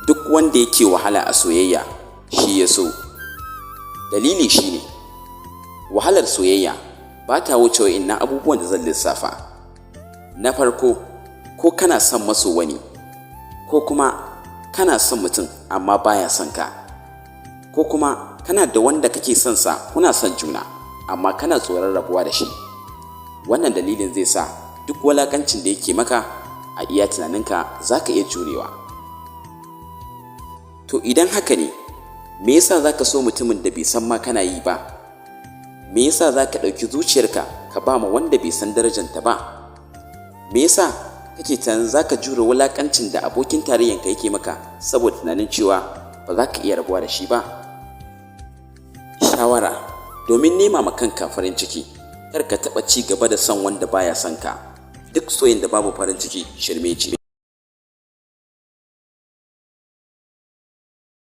Duk wanda yake wahala a soyayya, shi ya so. Dalili shine, wahalar soyayya ba ta wuce wa'innan abubuwan da zan lissafa. Na farko, ko kana son maso wani, ko kuma kana son mutum amma baya son ka, ko kuma kana da wanda kake son sa, kuna son juna, amma kana tsoron rabuwa da shi. Wannan dalilin zai sa duk wulakancin da yake maka, a iya tunaninka za ka iya jurewa. To idan haka ne, me yasa za ka so mutumin da bai san ma kana yi ba? Me yasa za ka ɗauki zuciyarka ka ba ma wanda bai san darajanta ba? Me yasa kake tunanin za ka jure wulakancin da abokin tarayyanka yake maka saboda tunanin cewa ba za ka iya rabuwa da shi ba? Shawara: domin nema ma kanka farin ciki, kar ka taɓa ci gaba da son wanda baya son ka. Duk soyayyan da babu farin ciki shirme ce.